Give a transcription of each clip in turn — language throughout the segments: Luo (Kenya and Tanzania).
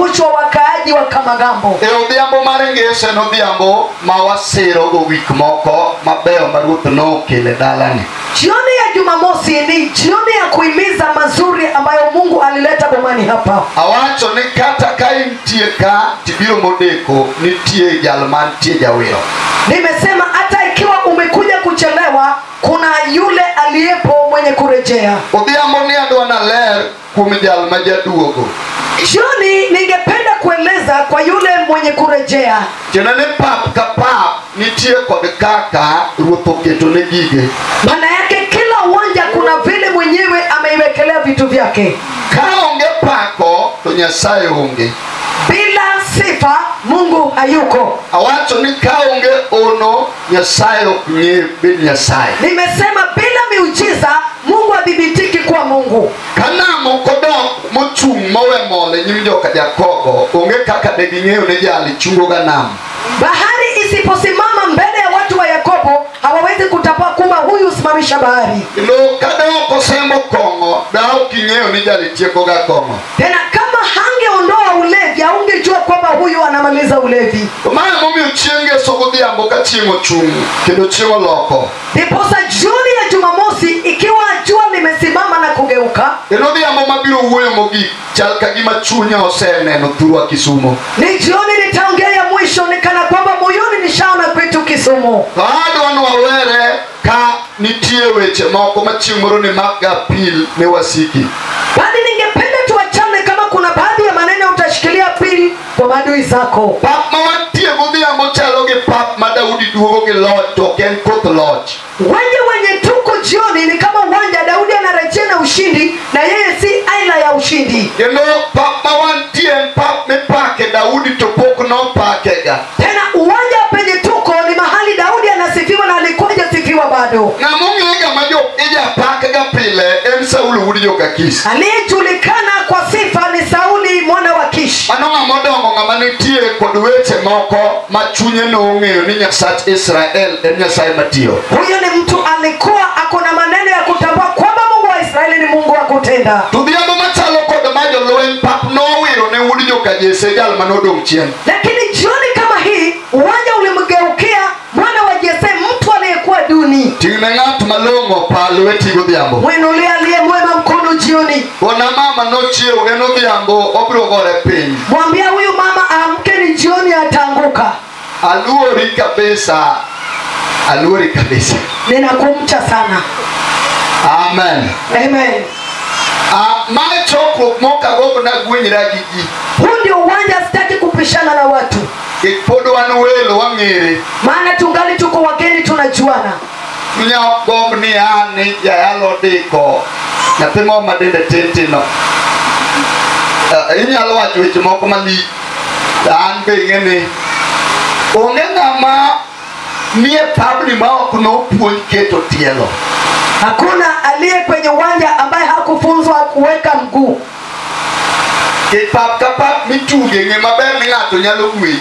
kukumbushwa wakaaji wa Kamagambo. E odhiambo mar ngeso en odhiambo ma wasirogo gik moko mabeyo ma Ruoth nokelo e dalani. Jioni ya Jumamosi ni jioni ya kuhimiza mazuri ambayo Mungu alileta bomani hapa. Awacho ni kata ka intie ka tibiro modeko nitie jal mantie jawiro. Nimesema hata ikiwa umekuja kuchelewa, kuna yule aliyepo mwenye kurejea. Odhiambo ni adwa naler kuom jal ma jaduogo. Jioni ningependa kueleza kwa yule mwenye kurejea. Tiende ni pap ka pap nitie kod kaka Ruoth oketo ne gige. Maana yake kila uwanja kuna vile mwenyewe ameiwekelea vitu vyake. Ka onge pako to Nyasaye onge. Bila sifa Mungu hayuko. Awacho ni ka onge ono Nyasaye ok ng'e bed Nyasaye. Nimesema bila miujiza Mungu adhibitiki kuwa Mungu. Ka nam ok odok mochung' mowe mol e nyim joka Jakobo, onge kaka de ging'eyo ni jali chungo ga nam. Bahari isiposimama mbele ya watu wa Yakobo, hawawezi kutambua kwamba huyu husimamisha bahari. Kendo ka dok osembo kong'o, da ok ing'eyo ni jali tieko ga kong'o. Tena kama hangeondoa ulevi, haungejua kwamba huyu anamaliza ulevi. To mano momiyo chieng' ngeso godhiambo ka chieng' ochung' kendo chieng' oloko. Ndiposa jioni ya Jumamosi ikiwa jua limesimama na kugeuka, En odhiambo mabiro wuoyo mogik chal ka gima chunya oseneno thurwa Kisumo. Ni jioni nitaongea ya mwisho ni kana kwamba moyoni nishaona kwetu Kisumu. To adwa ni wawere ka nitie weche moko ma chieng' moro ni mak ga apil ne wasiki. Bali ningependa tuachane kama kuna baadhi ya maneno utashikilia pili kwa maadui zako. Pap ma wantie godhiambo chalo gi pap ma Daudi duogo gi loch to ok en koth loch. Uwanja wenye tuko jioni ni kama uwanja Daudi anarejea na ushindi, na yeye si aina ya ushindi. Kendo pap ma wantie en pap mipake Daudi to pok nopakega. Tena uwanja penye tuko ni mahali Daudi anasifiwa na alikuwa hajasifiwa bado. Ng'ama ong'ega ma jo ijapakega pile en Saulo wuod joka Kish. Aliyejulikana kwa sifa ni Sauli mwana wa Kish. Mano ng'ama odongo, ng'ama nitie kod weche moko ma chunye nong'eyo ni Nyasach Israel en Nyasaye matiyo. Huyo ni mtu alikuwa ako na maneno ya kutambua kwamba Mungu wa Israeli ni Mungu wa kutenda. To odhiambo machalo kod ma jolweny pap nowiro ne wuod joka Jesse jal manodong' chien. Lakini jioni kama hii uwanja ulimgeukia mwana wa Jesse, mtu aliyekuwa duni. Ting'ne ng'at malong'o pa lweti godhiambo. Mwinulie aliye mwema mkono jioni. Ona mama nochiew en odhiambo obiro gore piny. Mwambie huyu mama aamke, ni jioni ataanguka. Aluori kabisa. Aluori kabisa. Ninakumcha sana. Amen. Amen. Mae chokruok mokagogo nagwenyra gi ji. Huu ndio uwanja, sitaki kupishana na watu. Pod wan welo wang'ere. Maana tungali tuko wageni, tunajuana. Chunya ok gomb ni an ni jayalo diko nyathi moro ma dende tin tin no. Inyalo wacho weche moko malich. An be ing'e ni onge ng'ama nie pabni ma ok nopuonj keto tielo. Hakuna aliye kwenye uwanja ambaye hakufunzwa kuweka mguu. Ke pap ka pap mituge ng'e maber ni ng'ato nyalo gweyi.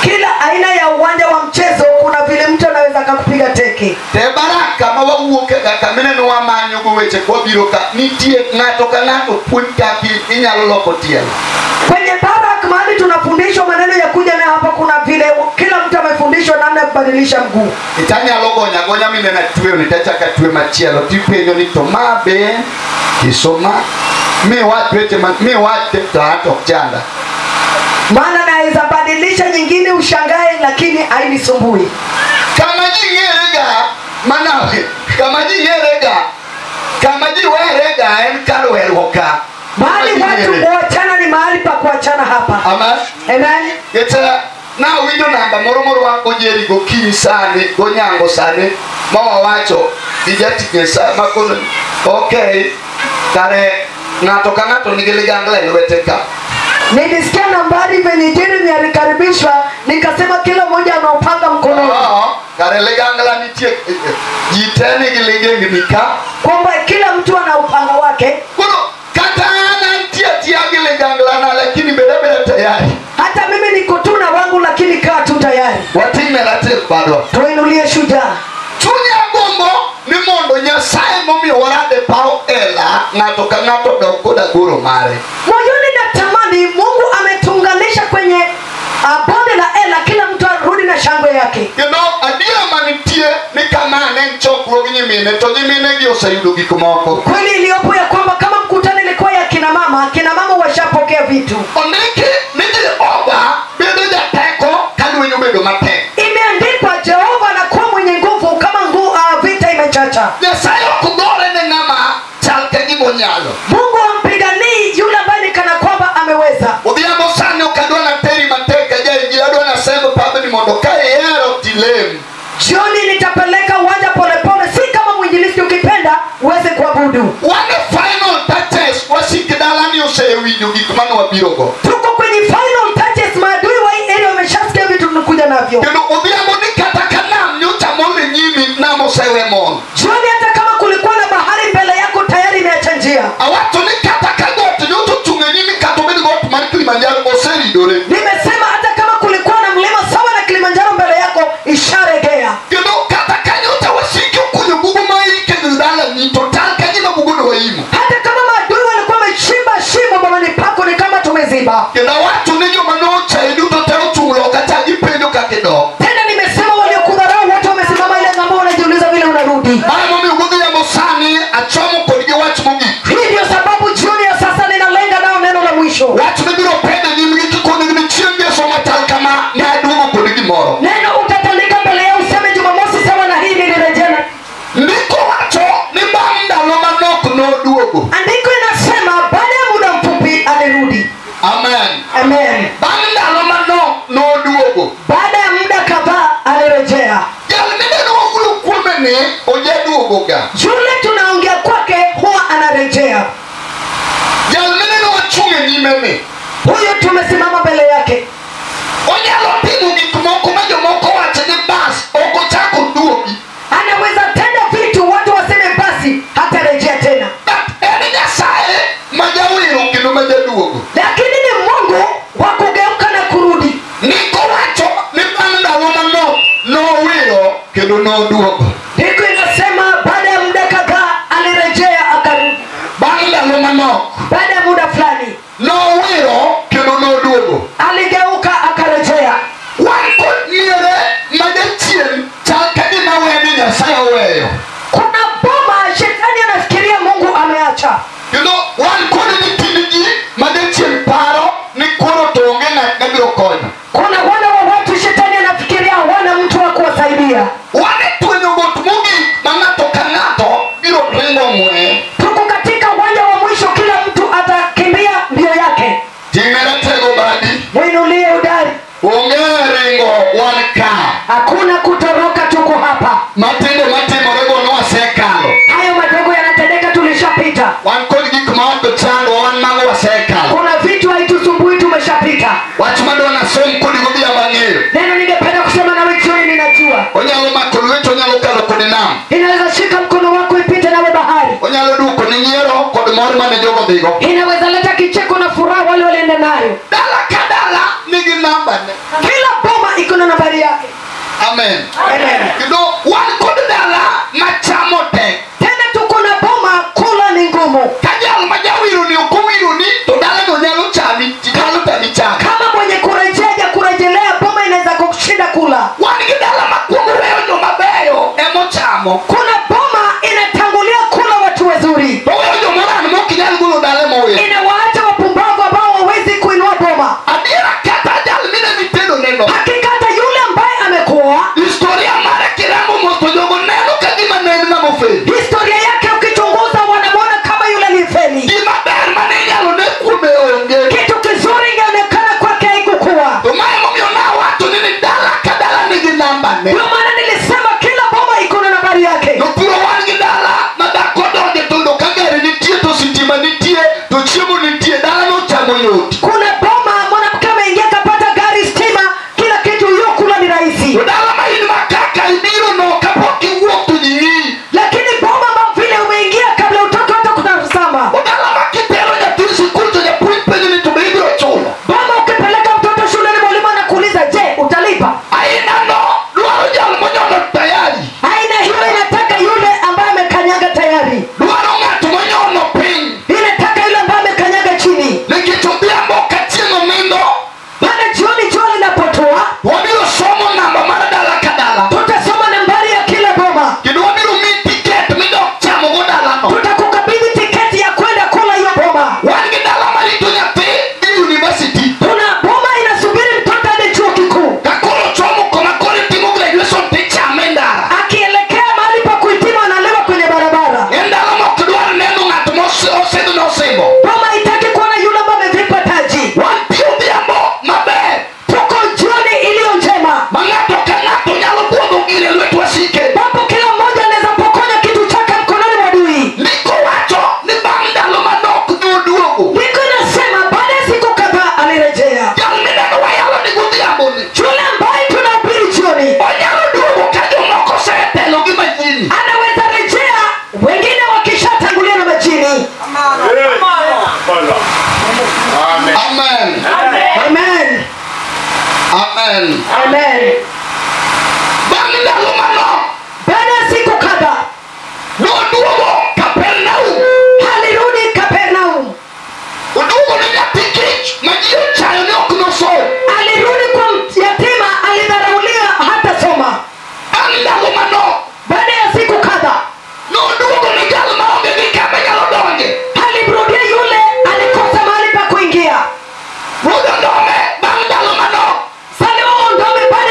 Kila aina ya uwanja wa mchezo kuna vile mtu anaweza akakupiga teke. Te baraka ma wawuoke ga kamineno wamanyo go weche kwabiro ka nitie ng'ato ka ng'ato puonj kaka inyalo loko tielo. Kwenye barak mahali tunafundishwa maneno ya kuja na hapa kuna vile kila mtu amefundishwa namna ya kubadilisha mguu. Itanyalo gonya gonya minena tweyo nitachaka twe machielo tipenjo ni to ma be kisoma mi wach weche ma mi wach to ato ok chanda. Maana naweza badilisha nyingine ushangae, lakini hainisumbui. Kama ji ng'erega manawe, kama ji ng'erega, kama ji werega en kar werruok ka. Mahali watu kuachana ni mahali pa kuachana hapa. Amen. Amen. Geta na winjo namba moro morwako Jeri gokinyi sani, gonyango sani, ma wawacho gi jatich Nyasaye ma kono okay, kare ng'ato ka ng'ato nigi ligangla e lwete ka. Nilisikia nambari venye Jeremy alikaribishwa, nikasema kila mmoja ana upanga mkononi. Kare ligangla nitie, ji te nigi ligengni ka. Kwamba kila mtu ana upanga wake. Kono kata an antie atia gi ligangla na, lakini beda beda tayari. Hata mimi niko tu na wangu, lakini kaa tu tayari. Wating'ne ratil badwa. Tuinulie shujaa. Chunya gombo ni mondo Nyasaye momiyo warade paw ela ng'ato ka ng'ato dok koda goro mare. Moyoni natamani Mungu ametu nyimine to nyimine gi oseyudo gik moko. Kweli iliyopo ya kwamba kama mkutano ilikuwa ya kina mama, kina mama washapokea vitu. Ondiki ni Jehova bedo jateko ka lweny obedo matek. Imeandikwa Jehova anakuwa mwenye nguvu kama vita imechacha. Nyasaye ok gore ne ng'ama chal ka gima onyalo. Mungu hampiganii yule ambaye ni kana kwamba ameweza. Odhiambo sani ok adwa nateri matek aja injili, adwa nasemo pabni mondo ka ihero tilem. Jioni nitapeleka uwanja polepole, si kama mwinjilisti ukipenda uweze kuabudu. Wan e final touches, wasik dalani osewinjo gik mane wabirogo. Tuko kwenye final touches, maadui wa hii area wameshasikia vitu tunakuja navyo. Kendo odhiambo ni kata ka nam nyocha mol e nyimi, nam osewe mol. Jioni hata kama kulikuwa na bahari mbele yako tayari imeacha njia. Awacho ni kata ka got nyocha ochung' e nyimi kata obed got mar Kilimanjaro oseridore. Nimesema hata kama kulikuwa na mlima sawa na Kilimanjaro mbele yako isharegea. Kendo kata ka nyocha wasiki okunyo bugo ma ike dalani to chal ka gima bugono waimo. Hata kama maadui walikuwa wamechimba shimo bomani pako ni kama tumeziba. Kendo awacho ni joma nochayi duto te ochung' loka cha gipenjo kaka idok. Tena nimesema waliokudharau wote wamesimama ile ng'ambo wanajiuliza vile unarudi. Mano emomiyo godhiambo sani achomo kodgi wach mogik. Hii ndio sababu jioni ya sasa ninalenga nao neno la mwisho. Wach mibiro pedho nyimgi kikonegi ni chieng' ngeso machal kama ne aduogo kod gimoro. Neno utatandika mbele yao useme Jumamosi sawa na hii nilirejea. Ndiko wacho ni bang' ndalo manok noduogo. Andiko inasema baada ya muda mfupi alirudi. Amen. Amen. Bang' ndalo manok noduogo. Baada ya muda kadhaa alirejea. Jal mineno wawuoyo kuome ni ojaduogoga. Yule tunaongea kwake huwa anarejea. Jal mineno wachung' e nyime ni, huyu tumesimama mbele yake. Onyalo timo gik moko ma jomoko wacho ni bas ok ochak oduogi. Anaweza tenda vitu watu waseme basi hatarejea tena. But en Nyasaye ma jawero kendo ma jaduogo. Lakini ni Mungu wa kugeuka na kurudi. Ndiko wacho ni bang' ndalo manok nowero kendo noduogo. Ndiko inasema baada ya muda kadhaa alirejea akarudi. Bang' ndalo manok, baada ya muda fulani nowero kendo noduogo. Aligeuka akarejea. Wan kod miere ma jachien chal ka gima weyo ni Nyasaye oweyo. Kuna boma shetani anafikiria Mungu ameacha. Kendo wan kod nyithind ji ma jachien paro ni koro to onge ng'at mabiro konyo. Kuna wana wa watu shetani anafikiria hawana mtu wa kuwasaidia. Wan e twenyo got mogik ma ng'ato ka ng'ato biro ringo ng'weye. Tuko katika uwanja wa mwisho, kila mtu atakimbia mbio yake. Ting'ne ratego badi. Mwinulie udari. Onge ringo wan ka. Hakuna kutoroka, tuko hapa. Matindo matimorego nwasekalo. Hayo madogo yanatendeka tulishapita. Wan kod gik ma ok ochandwa, wan mago wasekalo. Kuna vitu haitusumbui, tumeshapita. Wach madwa nasom kodi godhiambo ang'eyo. Neno ningependa kusema nawe jioni ninajua. Onyalo mako lweti, onyalo kalo kodi nam. Inaweza shika mkono wako ipite nawe bahari. Onyalo duoko ni nyiero kod mor mane jogo dhigo. Inaweza leta kicheko na furaha wale walienda nayo. Dala ka dala nigi nambane. Kila boma iko na nambari yake. Amen. Amen. Kendo wan kod dala machamo tek. Tena tuko na boma kula ni ngumu. Ka jal ma jawiro ni ok owiro ni to dalano nyalo chami, nyalo tami chamo. Kama mwenye kurejea kurejelea boma inaweza kukushinda kula. Wan gi dala ma kuongo weyo joma beyo emochamo. Kuna boma inatangulia kula watu wazuri. To weyo joma ran mok nyal golo dala mowero. Inawaacha wapumbavu ambao hawawezi kuinua boma. Adiera kata jal mine mitedo neno. Hakika hata yule ambaye amekuoa, historia mare kirango mos to jogo neno ka gima ne en ng'ama ofel. Historia yake ukichunguza wanamuona kama yule aliyefeli. Gima ber mane inyalo ne kuome onge. Kitu kizuri ingeonekana kwake haikukuwa. To mae emomiyo nawacho ni dala ka dala nigi nambane. Ndio maana nilisema kila boma iko na nambari yake. Nopuro wan gi dala ma dhako donje to yudo ka gari nitie to sitima nitie to chiemo nitie, dala nochamo yot. Kuna boma mwanamke ameingia akapata gari, stima, kila kitu, hiyo kula ni rahisi. To dala ma in ma kaka ibiro no kapok iwuok to ji ng'iyi. Lakini boma ma vile umeingia kabla utoke hata kutazama. To dala ma kitero nyathi sikul to japuonj penjo ni to be ibiro chulo. Boma ukipeleka mtoto shuleni mwalimu anakuuliza je, utalipa? Aina no dwaro jal Amen. Amen. Bang' ndalo manok, Baada ya siku kadhaa noduogo Kapernaum. alirudi Kapernaum. Oduogo ne nyathi kich ma ji ochayo ni ok nosom. Alirudi kwa yatima alidharauliwa hata soma. Bang' ndalo manok, Baada ya siku kadhaa noduogo ne jal maonge gi kama nyalo donje. alimrudia yule alikosa mahali pa kuingia. Ruodh Ondome bang' ndalo manok Salimu Ondome baada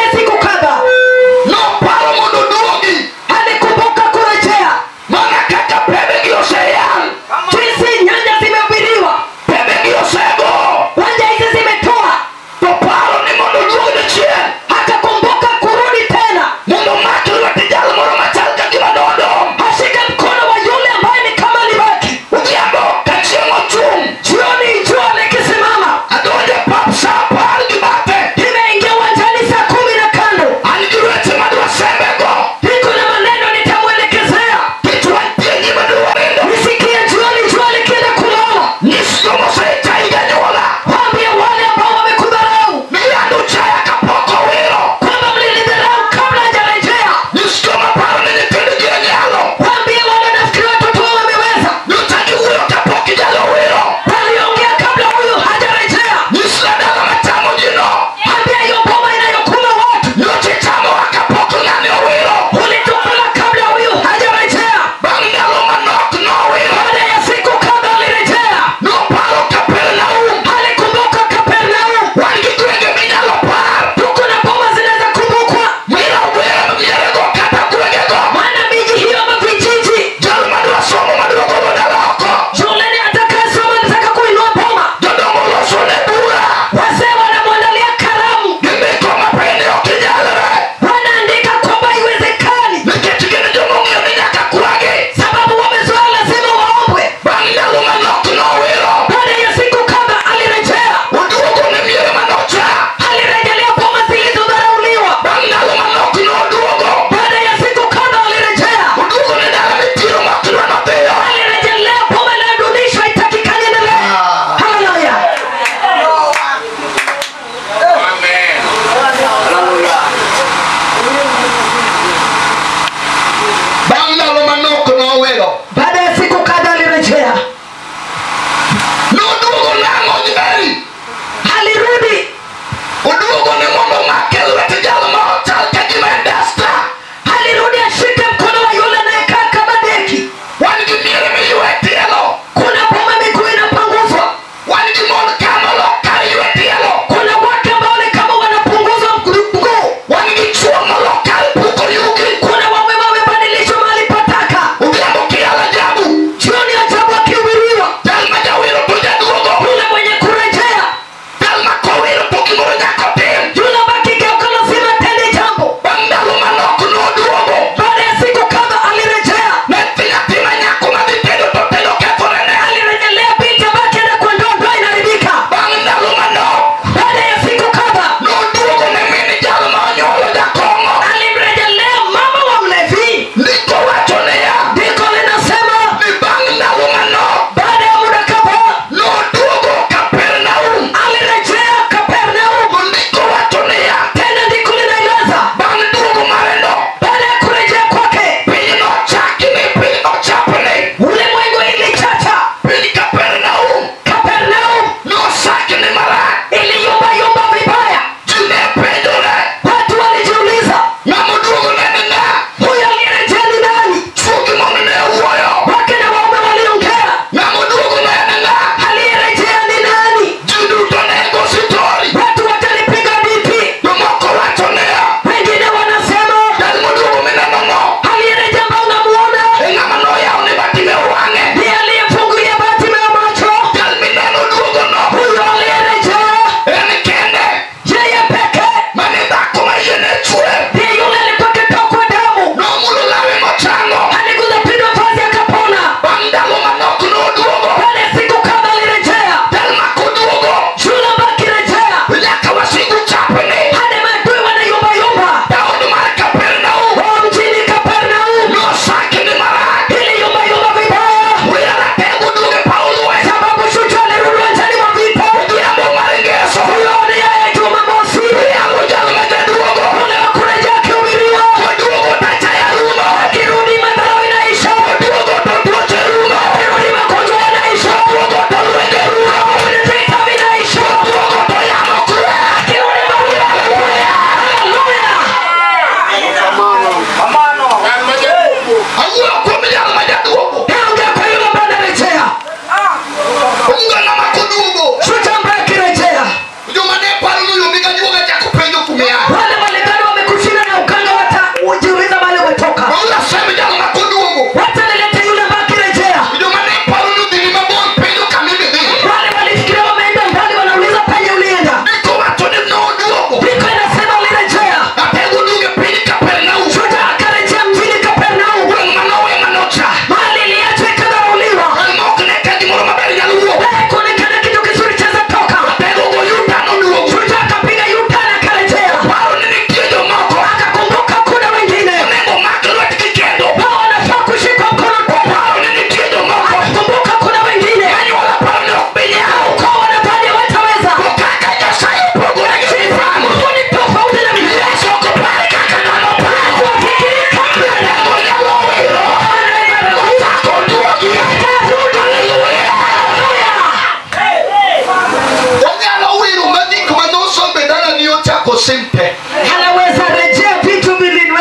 te. Anaweza rejea vitu vilivyo.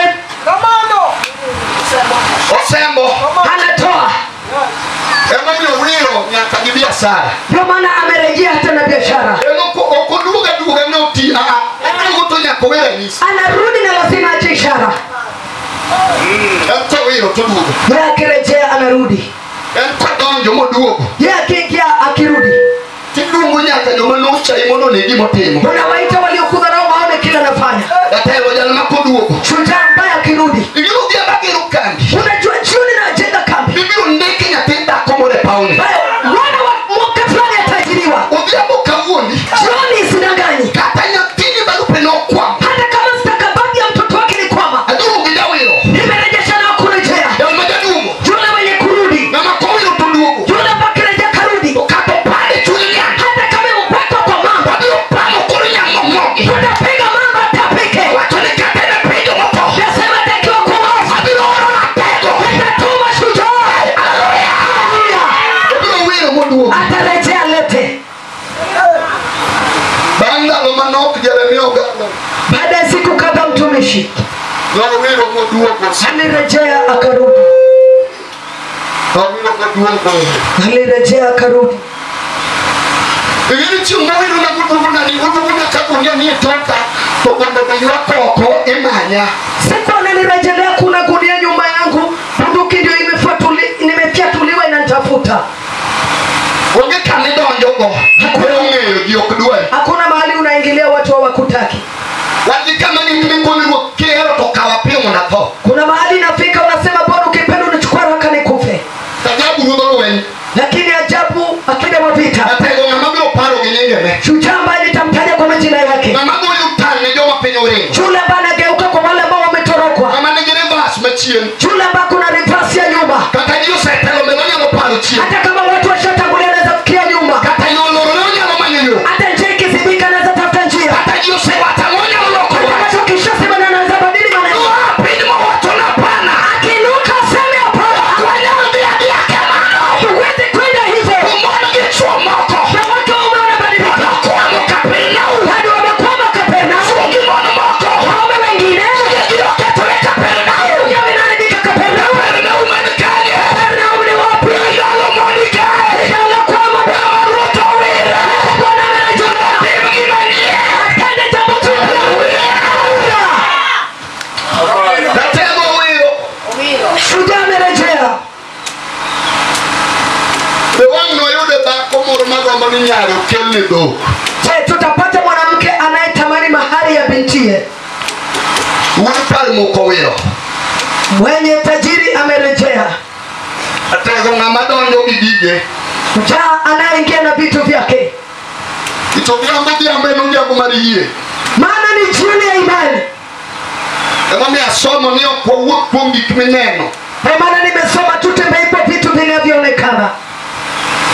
Osembo. Anatoa. Emomiyo wiro nyaka gi biashara. Ndio maana amerejea hata na biashara. Ok oduogo aduoga noti oduogo to nyaka owe ranyisi. Anarudi na lazima aache ishara. En to wiro to duogo. Yeye akirejea anarudi. En kodonjo moduogo. Yeye akiingia akirudi. Tiluongo nyaka joma nochayi mondo one gima otimo. Unawaita waliokudharau waone kile anafanya. Jatelo jal ma koduogo. Shujaa ambaye akirudi. Ibiro odhiambo agero kambi. Unajua jioni najenga kambi. Ibiro ndiki nyathi dhako moro e pawni. Mwana wa mwaka fulani ataajiriwa. Odhiambo kawuondi. Jioni sidanganyi. Kata nyathini barupe nokwamo. Hata kama stakabadhi ya mtoto wake ilikwama. Aduogo gi jawiro. Nimerejesha na kurejea. Jal ma jaduogo. Yule mwenye kurudi. Ng'ama kowiro to duogo. Yule ambaye akirejea karudi. To kata opande chuny niang'. Hata kama imepakwa kwa mamba. Wabiro pamo kor niang' mong'ogi. Tutapiga mamba atapike. Wacho ni kata en e piny jomotho. Nasema hata ikiwa kwa wafu. Abiro oro ratego. Nitatuma shujaa. Haleluya. Haleluya. Obiro wiro moduogo. Atarejea lete. Bang' ndalo manok Jeremia Ogalo. Baada ya siku kadhaa mtumishi Nowiro moduogo. alirejea akarudi. Nowiro moduogo. Alirejea akarudi. Ing'eni chieng' mowiro na moduogo nani oduogo na ka gunia nie toka to mondo mi ywak oko imanya. Siku ananirejelea kuna gunia nyuma yangu, bunduki ndio nimefyatuliwa inanitafuta. Onge kama idonjogo. Koro ong'eyo ji ok dwar. Hakuna mahali unaingilia watu hawakutaki. Wadhi kama ni mikoni ruoth kihero to kawa piyo mondo atho. Kuna mahali inafika unasema bora ukipenda unichukue haraka nikufe. Tajabu ruodh lweny. Lakini ajabu akida wa vita. Atego ng'ama biro paro gi nyingene. Shujaa ambaye nitamtaja kwa majina yake. Ng'ama goyo tal ne joma piny oringo. Yule ambaye anageuka kwa wale ambao wametorokwa. Ng'ama nigi reverse machien. Yule ambaye kuna reverse ya nyuma. Kata ji osetelo mbele onyalo paro chien. Hata kama watu washatangulia anaweza fikiria nyuma. Kata yo olorore onyalo manyo yo. Hata njia ikizibika anaweza tafuta njia. Kata ji osewacho ang'o onyalo loko Hata wach. watu wakishasema na anaweza badili maneno. Noa piny mowacho ni hapana. Akiinuka aseme hapana. Ok wanyal dhi adhiya kamano. Huwezi kwenda hivyo. Mon gi chwo moko. Na watu waume wanabadilika. Nokwamo Kapernaum. Hadi wamekwama Kapernaum. Chwo gi mon moko. Waume wengine. Gigi okethore Kapernaum. Dunia inaharibika Kapernaum. Kapernaum en kanye? Kapernaum ni wapi? Ndalo moni kae. Ndalo kwama. Ruoth owir. Bwana amerejea. Tim gima nyien. Atende jambo jipya. Ratego owiro. Shujaa amerejea. Be wang' noyude dhako moro magombo ni nyare okelne dhok. Je, tutapata mwanamke anayetamani mahari ya bintiye? Wuod kar moko owiro. Mwenye tajiri amerejea. Atego ng'ama donjo gi gige. Shujaa anayeingia na vitu vyake. To odhiambo odhiambo en odhiambo mar yie. Maana ni jioni ya imani. Emomiyo asomo ni ok wawuok kuom gik mineno. Ndio maana nimesoma tutembei kwa vitu vinavyoonekana.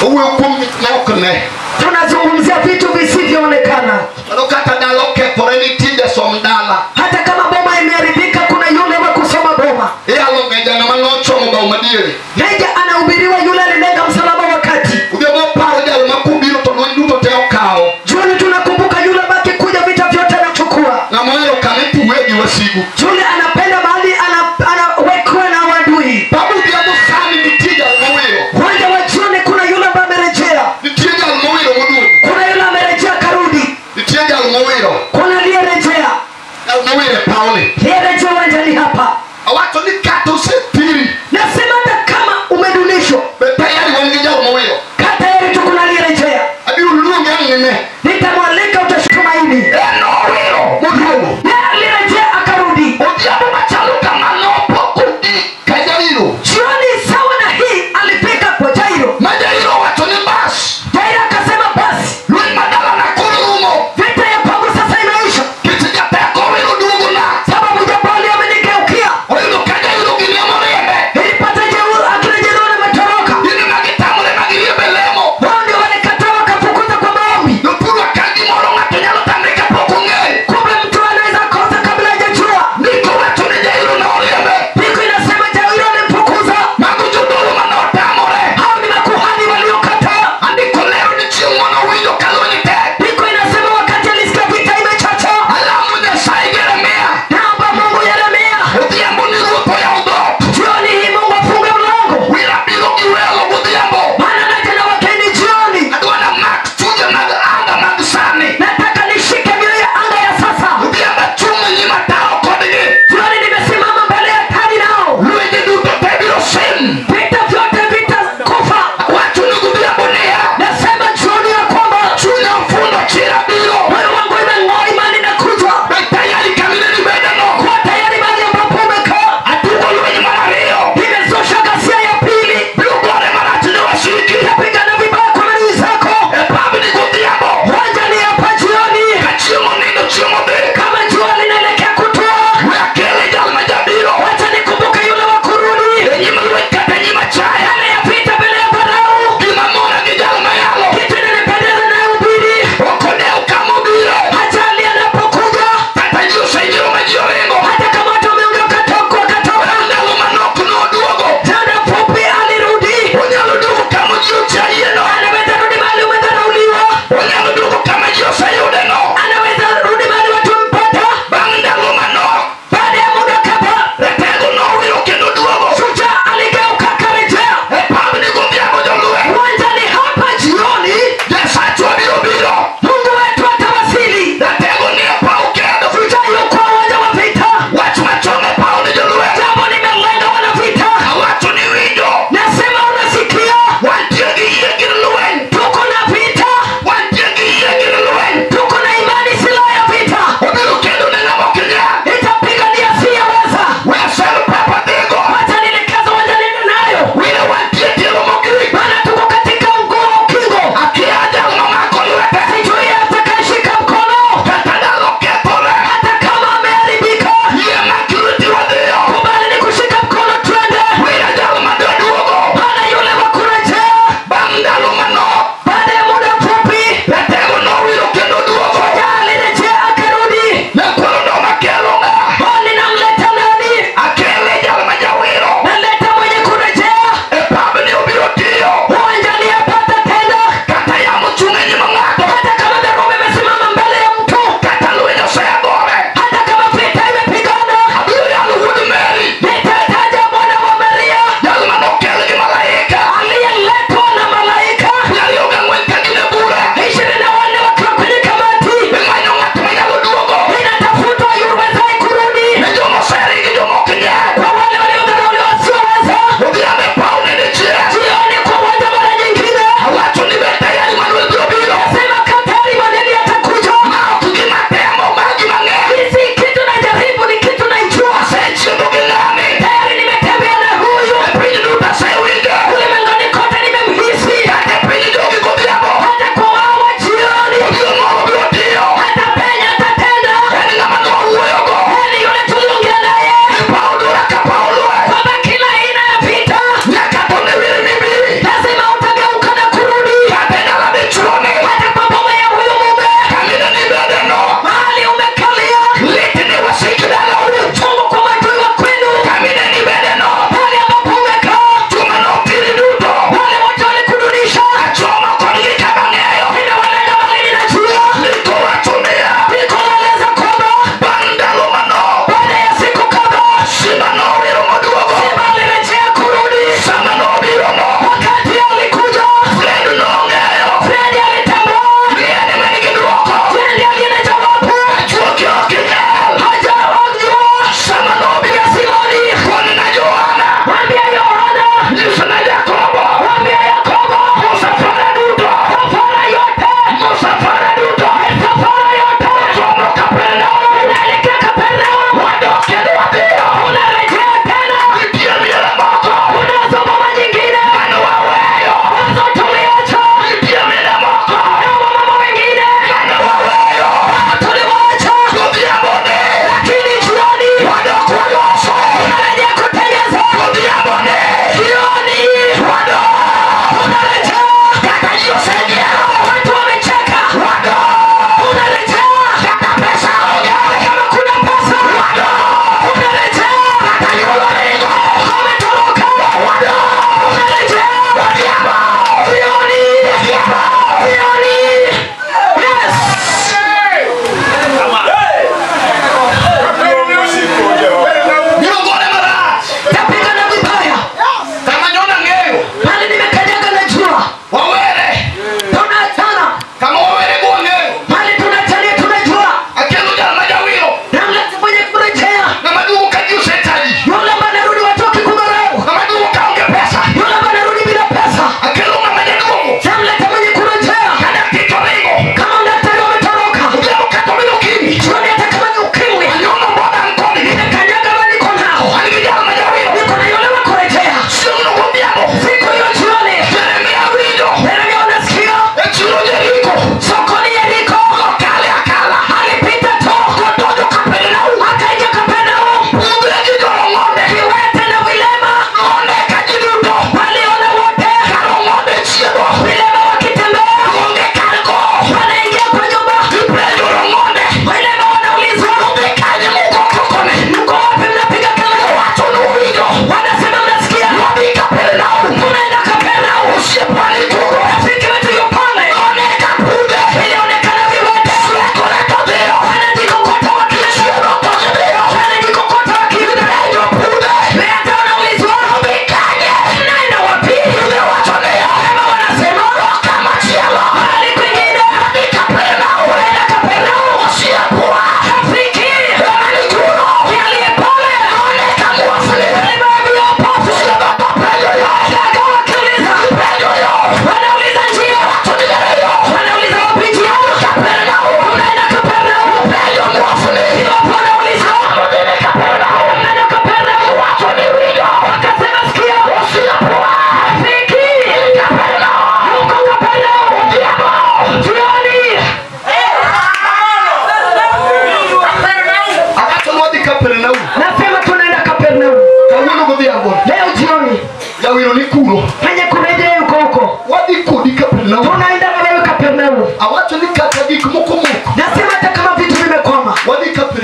Owuoyo kuom gik ma ok ne. Tunazungumzia vitu visivyoonekana. Mano kata dala okethore nitie jasom dala. Hata kama boma imeharibika kuna yule wa kusoma boma. Iyalo ng'eja ng'ama nochomo bao madiere. Neja anahubiriwa yule alilenga msalaba wakati. Odhiambo paro jal ma kobiro to lweny duto te okawo. Jioni tunakumbuka yule ambaye kuja vita vyote anachukua. Ng'ama ohero kama ipuwe gi wasigu. Yule anapenda mahali anawekwa na wadui. Babu odhiambo sani nitie jal mowiro. Uwanja wa jioni kuna yule ambaye amerejea. Nitie jal mowiro moduogo. Kuna yule amerejea karudi. Nitie jal mowiro. Kuna aliyerejea. Jal mowiro e pawni. Aliyerejea uwanjani hapa. Awacho ni kata osethiri. Nasema hata kama umedunishwa, Be tayari wan gi jal mowiro. kaa tayari tu kuna aliyerejea. Abiro luonge ang' nine. Nitamwalika utashtumaini. En owiro moduogo. Yeye alirejea akarudi. Odhiambo machalo kama nopok ogik ka Jairo. Jioni sawa na hii alifika kwa Jairo. Ma Jairo owacho ni bas. Jairo akasema basi, Lweny ma dalana koro rumo. vita ya kwangu sasa imeisha, Kech jateko owiro duogona. sababu Jabali amenigeukia. Oyudo ka Jairo gini emoriembe. Nilipata akina Jairo wametoroka. Gin ema gitamore ma giriembe lemo. Wao ndio walikataa wakafukuza kwa maombi. Jothurwa ka gimoro ng'ato nyalo tamre kapok ong'eyo.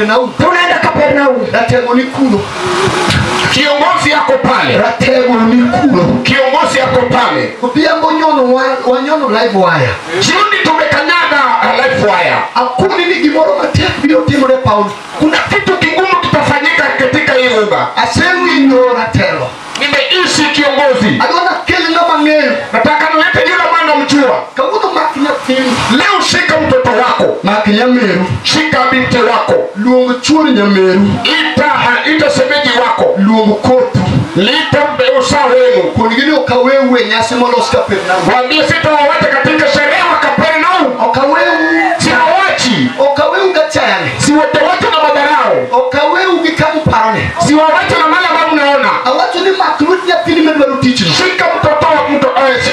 Kapernaum. Tunaenda Kapernaum. Ratego ni kuno. Kiongozi yako pale. Ratego ni kuno. Kiongozi yako pale. Odhiambo nyono wanyono live wire. Jioni tumekanyaga live wire. Akuni ni gimoro matek biro timore Paul. Kuna kitu kigumu kitafanyika katika hii uga. Asewinjo ratelo. Nimeishi kiongozi. Adwa nakel ng'ama ng'eyo. Nataka nilete yule mwana mjua. Kawuono mak nyathini. Leo shika mtoto wako. Mak nyameru. Shika binti wako. Luong chuor nyameru. Ita semeji wako. Luong kothu. Lita uzao wenu. Kongi ni ok aweu e nyasi molos Kapernaum. Waambie sitawawacha katika sherehe wa Kapernaum. Ok aweu. Siwawachi. Ok aweu gachayane. Siwawache na madharau. Ok aweu gi kama uparone. Siwawache na mali ambayo mnaona. Awacho ni mak lwet nyathini madwaro tichno. Shika mtoto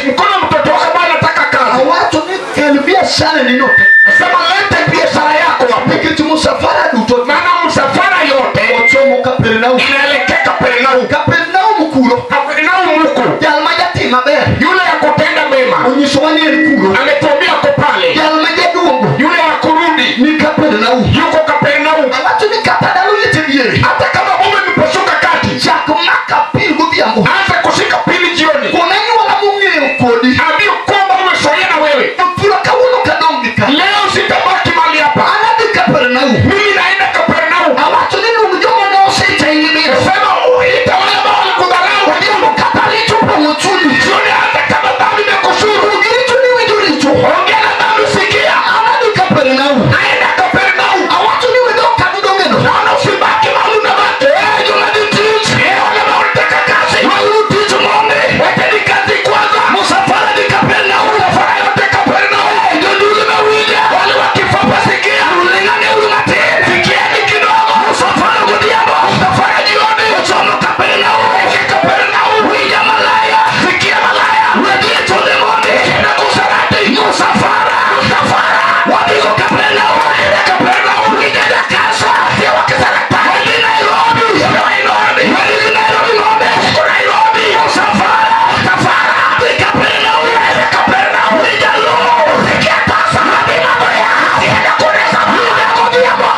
mkono mtoto wako ambaye anataka kazi. Awacho ni kel biashara ni no. Nasema lete biashara yako hapo. Nikech musafara duto. Maana msafara yote ochomo Kapernaum. Inaelekea Kapernaum. Kapernaum kuro. Kapernaum huko. Jal ma jatim maber. Yule ya kutenda mema. Onyisowa ni en kuro. Ametuambia ako pale. Jal ma jaduogo. Yule ya kurudi. Ni Kapernaum. Yuko Kapernaum. Awacho ni kata dalo liete diere. Hata kama mume mepasuka kati. Chak maka pil godhiambo. Anza kushika pili jioni. Kona anyuola mong'eyo kodi. Ambia kwamba umezoea na wewe. Othura kawuono kadong' gi ka. Leo sitabaki mahali hapa. Anadhi Kapernaum. Mimi naenda Kapernaum. Awacho ni luong joma ne osechayi gi mira. Sema uite wale ambao walikudharau. Odhiambo kata richo opong'o chunyi. Jioni hata kama dhambi imekushuru. Luong richo ni winjo richo. Ongea na dhambi sikia. Anadhi Kapernaum. Naenda Kapernaum. Awacho ni we dong' kama idong'eno. Naona usibaki mahali unabaki. Joma dhi tich. Wale ambao wanataka kazi. Weuru tich mondi. Wacheni kazi kwanza. Musafara dhi Kapernaum. Msafara yote Kapernaum. Jondulu mawinja. Wale wa kifafa sikia. Ling'ane uru matin. Sikieni kidogo. Musafara godhiambo. Msafara jioni. Ochomo Kapernaum. Eke Kapernaum. Winja malaya. Sikia malaya. Wedhi e chode mondi. Enda kusarati. Musafara. Msafara. Wadhigo Kapernaum. Enda Kapernaum. Winja jakasa. Sio wa kisarati. Wadhi Nairobi. Sio Nairobi. Wadhi Nairobi mondi. Uko Nairobi. Musafara. Msafara. Dhi Kapernaum. Enda Kapernaum. Winja luo. Sikia tasa. Wadhi Maboya. Sienda kunesa. Winja godhiambo.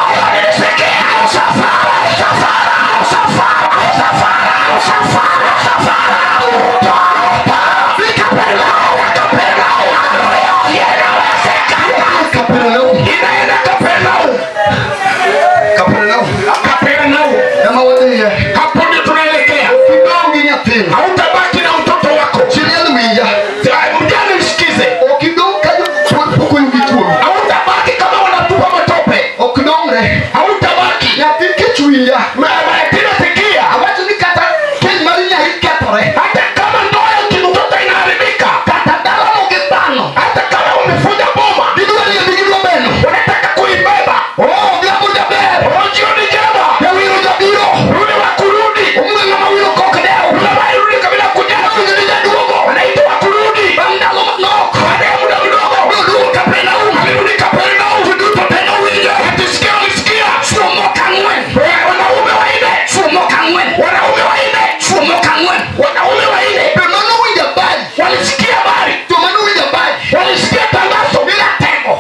Sikia. Musafara. Msafara. Musafara. Msafara. Musafara. Msafara. Dhi Kapernaum. Kapernaum. Inawezekana. Kapernaum. Inaenda Kapernaum. Kapernaum. Kapernaum. Ema wadhiye. Hapo ndio tunaelekea. Ok idong' gi nyathini. Hautabaki na mtoto wako. Chi liel winja. Mjane msikize. Ok idong' ka jopoko yugi kuomi. Hautabaki kama wanatupa matope. Ok dong're. Hautabaki. Nyathi kech winja. Mayatima sikia. Awacho ni kata keny mar nyathi kethore. Hata kama ndoa ya mtoto inaharibika, Kata dalano gi dhano. hata kama wamefunja boma, Gidwa riembi gidwa beno. wanataka kuibeba. Oh, odhiambo jaber. Oh, jioni njema. Jawiro jabiro. Rudi wa kurudi. Omulo ng'ama wilo kok dew. Yule ambaye rudi kabila kujali. Awinjo ni jaduogo. Anaitwa wa kurudi. Bang' ndalo manok. Baada ya muda mdogo Noduogo Kapernaum. alirudi Kapernaum. Ji duto te nowinjo. Ati sikia, walisikia. Chwo moko ang'wen. Wanaume wanne. Chwo moko ang'wen. Wanaume wanne. Chwo moko ang'wen. Wanaume wanne Joma nowinjo habari. walisikia habari, Joma nowinjo habari. walisikia tangazo Ni ratego.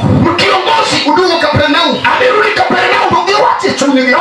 kiongozi Oduogo Kapernaum. alirudi Kapernaum. To giwacho e chunygi. Na